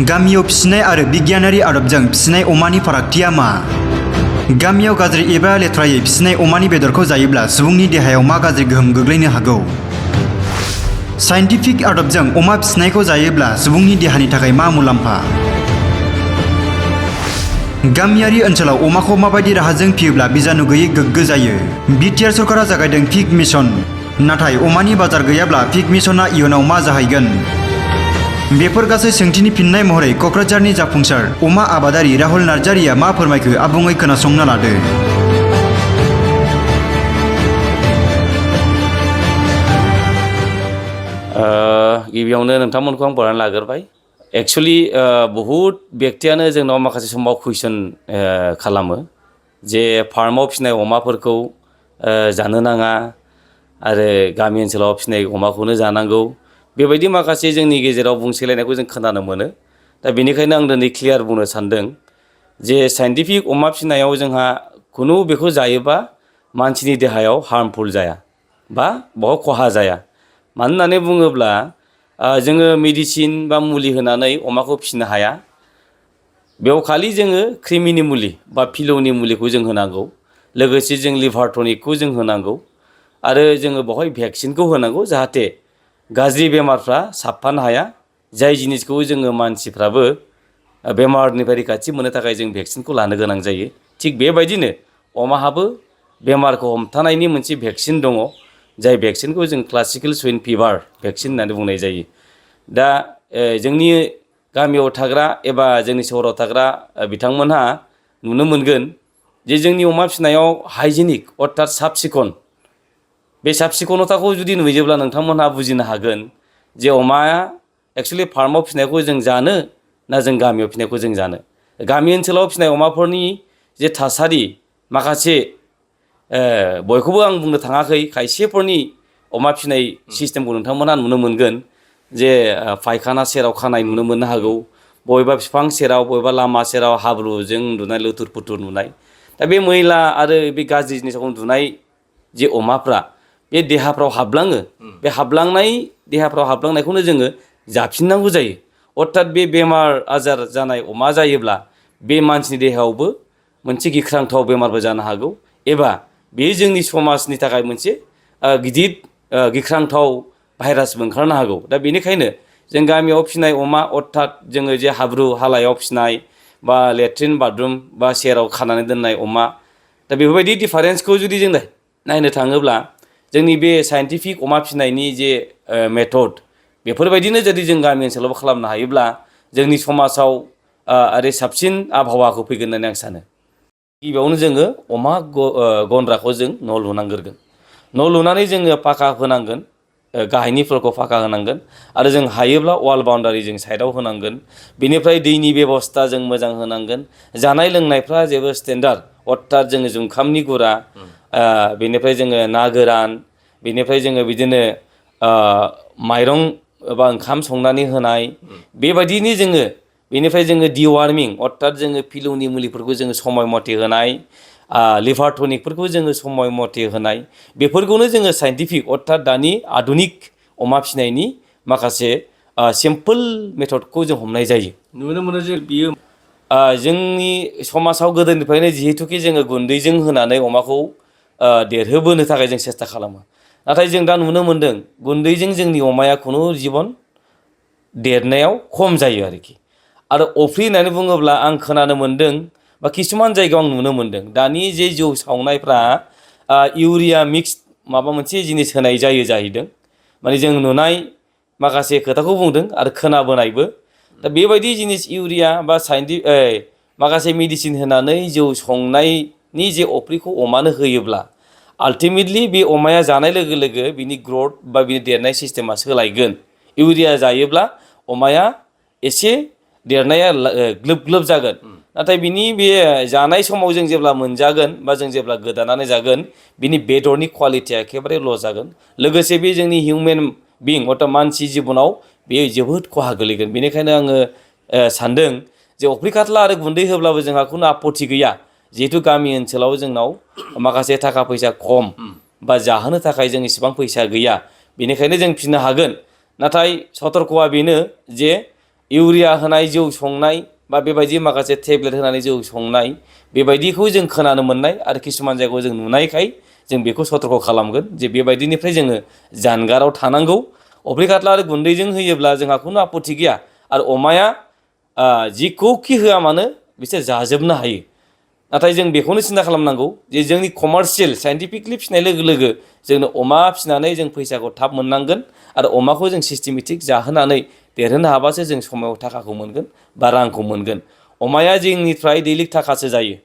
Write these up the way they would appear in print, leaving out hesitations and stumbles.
गामियाव फिसिनाय आरो बिगियानारि आदबजों फिसिनाय अमानि फारागथिया मा? गामियाव गाज्रि एबा लेथ्रायै फिसिनाय अमानि बेदरखौ जायोब्ला सुबुंनि देहायाव मा गाज्रि गोहोम गोग्लैनो हागौ? साइन्टिफिक आदबजों अमा फिसिनायखौ जायोब्ला सुबुंनि देहानि थाखाय मा मुलाम्फा? गामियारि ओनसोलाव अमाखौ माबायदि राहाजों फियोब्ला बिजानु गैयै गोग्गो जायो? बिटिआर सरकारा जागायदों पिग मिशन। नाथाय अमानि बाजार गैयाब्ला पिग मिशनआ इयुनाव मा जाहैगोन? बेफोर गासै सोंथिनि फिननाय महरै क'क्राझारनि जाफुंसार अमा आबादारि राहुल नार्जारिया मा फोरमायखो आबुङै खोनासंना लादो। गिबियावनो नोंथांमोनखौ आं बरायना लाग्रोबाय। एक्चुअली बहुत बेक्तियानो जोंनाव माखासे समाव कुइसन खालामो जे फार्माव फिसिनाय अमाफोरखौ जानो नाङा आरो गामि ओनसोलाव फिसिनाय अमाखौनो जानांगौ। बेबायदि माखासे जोंनि गेजेराव बुंसोलायनायखौ जों खोनानो मोनो। दा बेनिखायनो आं दिनै क्लियार बुंनो सानदों जे साइन्टिफिक अमा फिसिनायाव जोंहा खुनु बेखौ जायोबा मानसिनि देहायाव हार्मफुल जाया बा बहुत खहा जाया। मानो होननानै बुङोब्ला जोङो मेडिसिन बा मुलि होनानै अमाखौ फिसिनो हाया। बेयाव खालि जोङो क्रिमिनि मुलि बा फिलौनि मुलिखौ जों होनांगौ। लोगोसे जों लिभार टनिकखौ जों होनांगौ आरो जोङो बेवहाय भेक्सिनखौ होनांगौ जाहाथे गाज्रि बेमारफ्रा साबफानो हाया। जाय जिनिसखौ जोङो मानसिफ्राबो बेमारनिफ्राय रैखाथि मोननो थाखाय जों भेक्सिनखौ लानो गोनां जायो। थिग बेबायदिनो अमाहाबो बेमारखौ हमथानायनि मोनसे भेक्सिन दङ। जाय भेक्सिनखौ जों क्लासिकेल सुइन फिभार भेक्सिन होननानै बुंनाय जायो। दा जोंनि गामियाव थाग्रा एबा जोंनि सहराव थाग्रा बिथांमोनहा नुनो मोनगोन जे जोंनि अमा फिसिनायाव हाइजेनिक अर्थात साब सिखन। बे साब सिखनथाखौ जुदि नुयोब्ला नोंथांमोनहा बुजिनो हागोन जे अमाया एक्सुवेलि फार्माव फिसिनायखौ जों जानो ना जों गामियाव फिसिनायखौ जों जानो। गामि ओनसोलाव फिसिनाय अमाफोरनि जे थासारि माखासे बयखौबो आं बुंनो थाङाखै खायसेफोरनि अमा फिसिनाय सिस्टेमखौ नोंथांमोनहा नुनो मोनगोन जे फायखाना सेराव खानाय नुनो मोननो हागौ। बबेबा बिफां सेराव बबेबा लामा सेराव हाब्रुजों उन्दुनाय लुथुर पुथुर नुनाय। दा बे मैला आरो बे गाज्रि जिनिसखौ उन्दुनाय जे अमाफ्रा बे देहाफ्राव हाबलाङो। बे हाबलांनाय देहाफ्राव हाबलांनायखौनो जोङो जाफिननांगौ जायो। अर्थात बे बेमार आजार जानाय अमा जायोब्ला बे मानसिनि देहायावबो मोनसे गिख्रांथाव बेमारबो जानो हागौ एबा बे जोंनि समाजनि थाखाय मोनसे गिदिर गिख्रांथाव भाइरासबो ओंखारनो हागौ। दा बेनिखायनो जों गामियाव फिसिनाय अमा अर्थात जोङो जे हाब्रु हालायाव फिसिनाय बा लेट्रिन बाथरुम बा सेराव खानानै दोननाय अमा। दा बेफोरबायदि डिफारेन्सखौ जुदि जों नायनो थाङोब्ला जोंनि बे साइन्टिफिक अमा फिसिनायनि जे मेथड बेफोरबायदिनो जुदि जों गामि ओनसोलावबो खालामनो हायोब्ला जोंनि समाजाव आरो साबसिन आबहावाखौ फैगोन होननानै आं सानो। गिबियावनो जोङो अमा गन्द्राखौ जों न' लुनांग्रोगोन। न' लुनानै जोङो फाखा होनांगोन। गाहायनि फ्लरखौ फाखा होनांगोन आरो जों हायोब्ला वाल बाउन्डारि जों साइडआव होनांगोन। बेनिफ्राय दैनि बेबस्था जों मोजां होनांगोन। जानाय लोंनायफ्रा जेबो स्टेन्डार्ड अर्थात जोङो जुखामनि गुरा बेनिफ्राय जोङो ना गोरान बेनिफ्राय जोङो बिदिनो माइरं एबा ओंखाम संनानै होनाय बेबायदिनो जोङो बेनिफ्राय जोङो डिवार्मिं अर्थात जोङो फिलौनि मुलिफोरखौ जोङो समय मथे होनाय। लिभार टनिकफोरखौ जोङो समय मथे होनाय। बेफोरखौनो जोङो साइन्टिफिक अर्थात दानि आधुनिक अमा फिसिनायनि माखासे सिम्पोल मेथडखौ जों हमनाय जायो। नुनो मोनो जे बियो जोंनि समाजाव गोदोनिफ्रायनो जिहेथुकि जोङो गुन्दैजों होनानै अमाखौ देरहोबोनो थाखाय जों सेस्था खालामो। नाथाय जों दा नुनो मोनदों गुन्दैजों जोंनि अमाया खुनु जिबन देरनायाव खम जायो आरोखि। आरो अफ्रि होननानै बुङोब्ला आं खोनानो मोनदों बा किसुमान जायगायाव आं नुनो मोनदों दानि जे जौ सावनायफ्रा इउरिया मिक्स माबा मोनसे जिनिस होनाय जायो जाहैदों। माने जों नुनाय माखासे खोथाखौ बुंदों आरो खोनाबोनायबो। दा बेबायदि जिनिस इउरिया बा माखासे मेडिसिन होनानै जौ संनायनि जे अफ्रिखौ अमानो होयोब्ला आल्टिमेटलि बे अमाया जानाय लोगो लोगो बिनि ग्रथ बा बिनि देरनाय सिस्टेमा सोलायगोन। इउरिया जायोब्ला अमाया एसे देरनाया ग्लोब ग्लोब जागोन। नाथाय बिनि बे जानाय समाव जों जेब्ला मोनजागोन बा जों जेब्ला गोदानानै जागोन बिनि बेदरनि क्वालिटिया एखेबारे लस जागोन। लोगोसे बे जोंनि हिउमेन बिं अर्थात मानसि जिबनाव बेयो जोबोद खहा गोलैगोन। बेनिखायनो आङो सानदों जे अफ्रि खाथला आरो गुन्दै होब्लाबो जोंहा खुनु आपत्ति गैया। जिहेतु गामि ओनसोलाव जोंनाव माखासे थाखा फैसा खम बा जाहोनो थाखाय जों इसेबां फैसा गैया। बेनिखायनो जों फिसिनो हागोन। नाथाय सतर्कआ बेनो जे इउरिया होनाय जौ संनाय बा बेबायदि माखासे टेब्लेट होनानै जौ संनाय बेबायदिखौ जों खोनानो मोननाय आरो किसुमान जायगायाव जों नुनायखाय जों बेखौ सतर्क खालामगोन जे बेबायदिनिफ्राय जोङो जानगाराव थानांगौ। अफ्रि खास्ला आरो गुन्दैजों होयोब्ला जोंहा खुनु आपत्ति गैया आरो अमाया जिखौखि होआ मानो बिसोर जाजोबनो हायो। नाथाय जों बेखौनो सिन्था खालामनांगौ जे जोंनि कमार्शियेल साइन्टिफिकलि फिसिनाय लोगो लोगो जोंनो अमा फिसिनानै जों फैसाखौ थाब मोननांगोन आरो अमाखौ जों सिस्टेमेटिक जाहोनानै देरहोनो हाबासो जों समाव थाखाखौ मोनगोन बा रांखौ मोनगोन। अमाया जोंनिफ्राय दैलिक थाखासो जायो।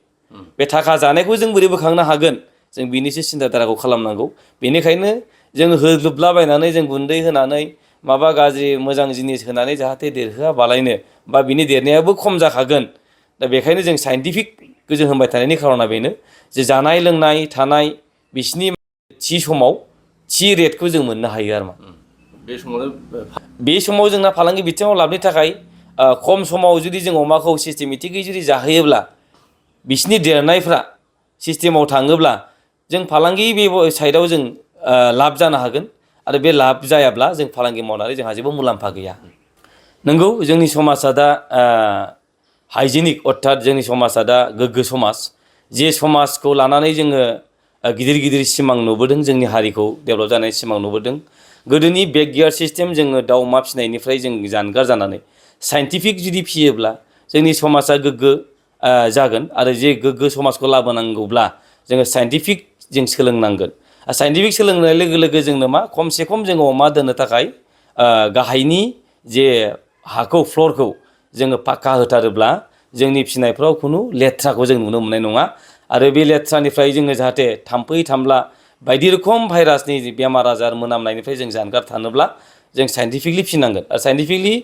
बे थाखा जानायखौ जों बोरै बोखांनो हागोन जों बिनिसो सिन्था धाराखौ खालामनांगौ। बेनिखायनो जों होग्लोबलाबायनानै जों गुन्दै होनानै माबा गाज्रि मोजां जिनिस होनानै जाहाथे देरहोआबालायनो बा बिनि देरनायाबो खम जाखागोन। दा बेखायनो जों साइन्टिफिक गोजोन होनबाय थानायनि खारना बेनो जे जानाय लोंनाय थानाय बिसिनि थि समाव थि रेटखौ जों मोननो हायो आरो मा बे समाव जोंना फालांगि बिथिङाव लाबोनो थाखाय खम समाव जुदि जों अमाखौ सिस्टेमेटिकै जुदि जाहोयोब्ला बिसिनि देरनायफ्रा सिस्टेमाव थाङोब्ला जों फालांगि बे साइडआव जों लाब जानो हागोन आरो बे लाब जायाब्ला जों फालांगि मावनानै जोंहा जेबो मुलाम्फा गैया। नंगौ जोंनि समाजा दा हाइजेनिक अर्थात जोंनि समाजा दा गोग्गो समाज जे समाजखौ लानानै जोङो गिदिर गिदिर सिमां नुबोदों जोंनि हारिखौ डेभेलप जानाय सिमां नुबोदों। गोदोनि बेकगियार सिस्टेम जोङो दाउ अमा फिसिनायनिफ्राय जों जानगार जानानै साइन्टिफिक जुदि फियोब्ला जोंनि समाजा गोग्गो जागोन आरो जे गोग्गो समाजखौ लाबोनांगौब्ला जोङो साइन्टिफिक जों सोलोंनांगोन। साइन्टिफिक सोलोंनाय लोगो लोगो जोंनो मा खमसे खम जोङो अमा दोननो थाखाय गाहायनि जे हाखौ फ्लरखौ जोङो पाक्का होथारोब्ला जोंनि फिसिनायफ्राव खुनु लेथ्राखौ जों नुनो मोननाय नङा आरो बे लेथ्रानिफ्राय जोङो जाहाथे थाम्फै थामला बायदि रोखोम भाइरासनि बेमार आजार मोनामनायनिफ्राय जों जानगार थानोब्ला जों साइन्टिफिकलि फिनांगोन आरो साइन्टिफिकलि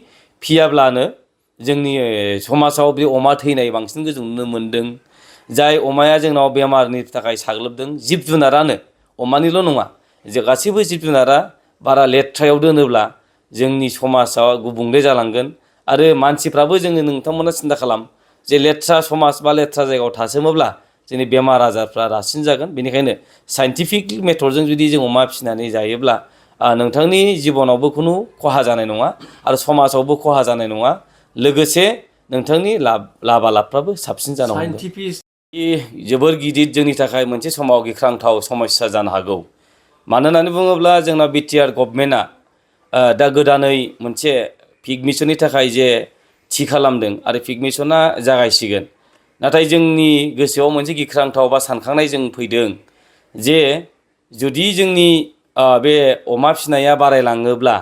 फियाब्लानो जोंनि समाजाव बे अमा थैनाय बांसिनखौ जों नुनो मोन्दों। जाय अमाया जोंनाव बेमारनि थाखाय साग्लोबदों जिब जुनारानो अमानिल' नङा जे गासैबो जिब जुनारा बारा लेथ्रायाव दोनोब्ला जोंनि समाजा गुबुंले जालांगोन आरो मानसिफ्राबो जोङो नोंथांमोना सिन्था खालाम जे लेथ्रा समाज बा लेथ्रा जायगायाव थासोमोब्ला जोंनि बेमार आजारफ्रा रासिन जागोन। बेनिखायनो साइन्टिफिक मेथडजों जुदि जों अमा फिसिनानै जायोब्ला नोंथांनि जिबनावबो खुनु खहा जानाय नङा आरो समाजावबो खहा जानाय नङा लोगोसे नोंथांनि लाबा लाबफ्राबो साबसिन जानो हमगोन। जोबोर गिदिर जोंनि थाखाय मोनसे समाव गिख्रांथाव समस्या जानो हागौ। मानो होननानै बुङोब्ला जोंना बिटिआर गभर्नमेन्टआ दा गोदानै मोनसे पिग मिसननि थाखाय जे थि खालामदों आरो पिग मिसना जागायसिगोन। नाथाय जोंनि गोसोआव मोनसे गिख्रांथाव बा सानखांनाय जों फैदों जे जुदि जोंनि बे अमा फिसिनाया बारायलाङोब्ला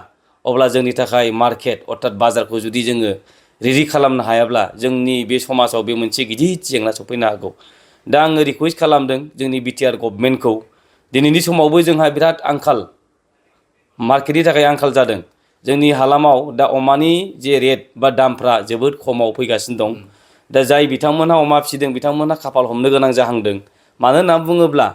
अब्ला जोंनि थाखाय मार्केट अर्थात बाजारखौ जुदि जोङो रेडि खालामनो हायाब्ला जोंनि बे समाजाव बे मोनसे गिदिर जेंना सफैनो हागौ। दा आङो रिकुवेस्ट खालामदों जोंनि बिटिआर गभर्नमेन्टखौ दिनैनि समावबो जोंहा बिराद आंखाल मार्केटनि थाखाय आंखाल जादों। जोंनि हालामाव दा अमानि जे रेट बा दामफ्रा जोबोद खमाव फैगासिनो दं। दा जाय बिथांमोनहा अमा फिसिदों बिथांमोनहा खाफाल हमनो गोनां जाहांदों। मानो होनना बुङोब्ला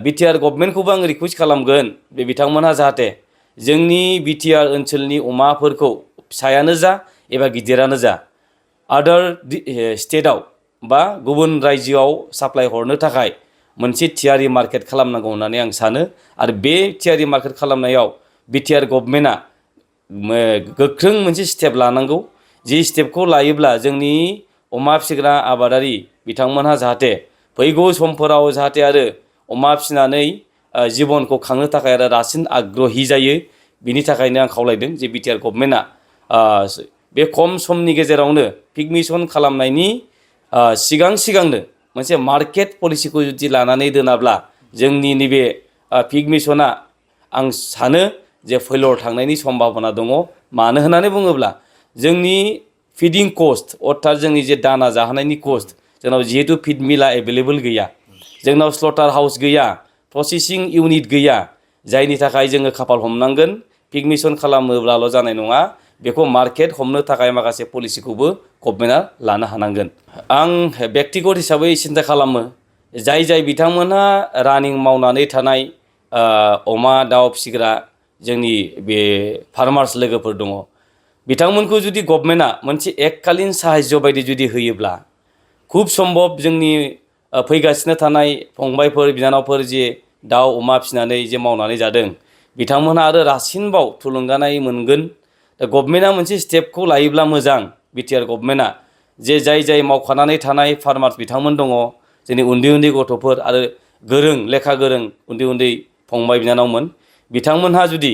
बिटिआर गभर्नमेन्टखौबो आं रिकुवेस्ट खालामगोन बे बिथांमोनहा जाहाथे जोंनि बिटिआर ओनसोलनि अमाफोरखौ फिसायानो जा एबा गिदिरानो जा आदार स्टेटआव बा गुबुन रायजोआव साप्लाय हरनो थाखाय मोनसे थियारि मार्केट खालामनांगौ होननानै आं सानो आरो बे थियारि मार्केट खालामनायाव बिटिआर गभर्नमेन्टआ गोख्रों मोनसे स्टेप लानांगौ। जि स्टेपखौ लायोब्ला जोंनि अमा फिसिग्रा आबादारि बिथांमोनहा जाहाथे फैगौ समफोराव जाहाथे आरो अमा फिसिनानै जिबनखौ खांनो थाखाय आरो रासिन आग्रहि जायो। बिनि थाखायनो आं खावलायदों जे बिटिआर गभर्नमेन्टआ बे खम समनि गेजेरावनो पिग मिसन खालामनायनि सिगांनो मोनसे मार्केट पलिसिखौ जुदि लानानै दोनाब्ला जोंनि नैबे पिग मिसना आं सानो जे फेलर थांनायनि सम्भाबना दङ। मानो होननानै बुङोब्ला जोंनि फिडिं कस्ट अर्थात जोंनि जे दाना जाहोनायनि कस्ट जोंनाव जिहेतु फिड मिला एभेलेबल गैया, जोंनाव स्लटार हाउस गैया, प्रसेसिं इउनिट गैया, जायनि थाखाय जोङो खाफाल हमनांगोन। पिग मिसन खालामोब्लाल' जानाय नङा, बेखौ मार्केट हमनो थाखाय माखासे पलिसिखौबो गभर्नमेन्टआ लानो हानांगोन। आं बेक्तिगत हिसाबै सिन्था खालामो जाय बिथांमोनहा रानिं मावनानै थानाय अमा दाउ फिसिग्रा जोंनि बे फार्मार्स लोगोफोर दङ, बिथांमोनखौ जुदि गभर्नमेन्टआ मोनसे एककालीन साहाय्य बायदि जुदि होयोब्ला खुब सम्भब जोंनि फैगासिनो थानाय फंबायफोर बिनानावफोर जे दाउ अमा फिसिनानै जे मावनानै जादों बिथांमोनहा आरो रासिनबाव थुलुंगानाय मोनगोन। दा गभर्नमेन्टआ मोनसे स्टेपखौ लायोब्ला मोजां बिटिआर गभर्नमेन्टआ जे जाय मावखानानै थानाय फार्मार्स बिथांमोन दङ जोंनि उन्दै गथ'फोर आरो गोरों लेखा गोरों उन्दै फंबाय बिनानावमोन बिथांमोनहा जुदि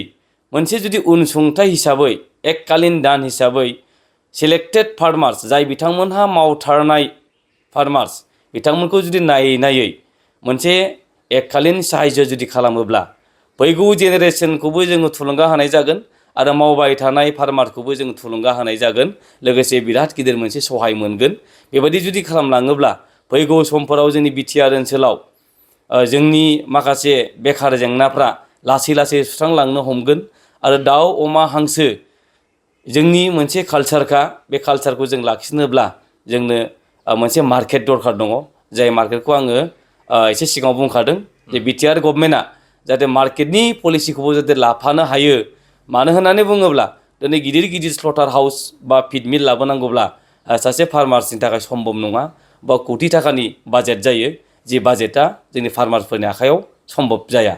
मोनसे उनसुंथाइ हिसाबै एककालीन दान हिसाबै सिलेक्टेड फार्मार्स जाय बिथांमोनहा मावथारनाय फार्मार्स बिथांमोनखौ जुदि नायै मोनसे एककालीन साहाय्य जुदि खालामोब्ला फैगौ जेनेरेसनखौबो जोङो थुलुंगा होनाय जागोन आरो मावबाय थानाय फार्मारखौबो जों थुलुंगा होनाय जागोन लोगोसे बिराद गिदिर मोनसे सहाय मोनगोन बेबायदि जुदि खालामलाङोब्ला फैगौ समफोराव जोंनि बिटिआर ओनसोलाव जोंनि माखासे बेखार जेंनाफ्रा लासै सुस्रांलांनो हमगोन आरो दाउ अमा हांसो जोंनि मोनसे कालचारखा बे कालचारखौ जों लाखिनोब्ला जोंनो मोनसे मार्केट दरकार दङ जाय मार्केटखौ आङो एसे सिगाङाव बुंखादों जे बिटिआर गभर्नमेन्टआ जाहाथे मार्केटनि पलिसिखौबो जाहाथे लाफानो हायो मानो होननानै बुङोब्ला दिनै गिदिर स्लटार हाउस बा फिड मिल लाबोनांगौब्ला सासे फार्मार्सनि थाखाय सम्भब नङा बा कौटि थाखानि बाजेट जायो जे बाजेटआ जोंनि फार्मार्सफोरनि आखायाव सम्भब जाया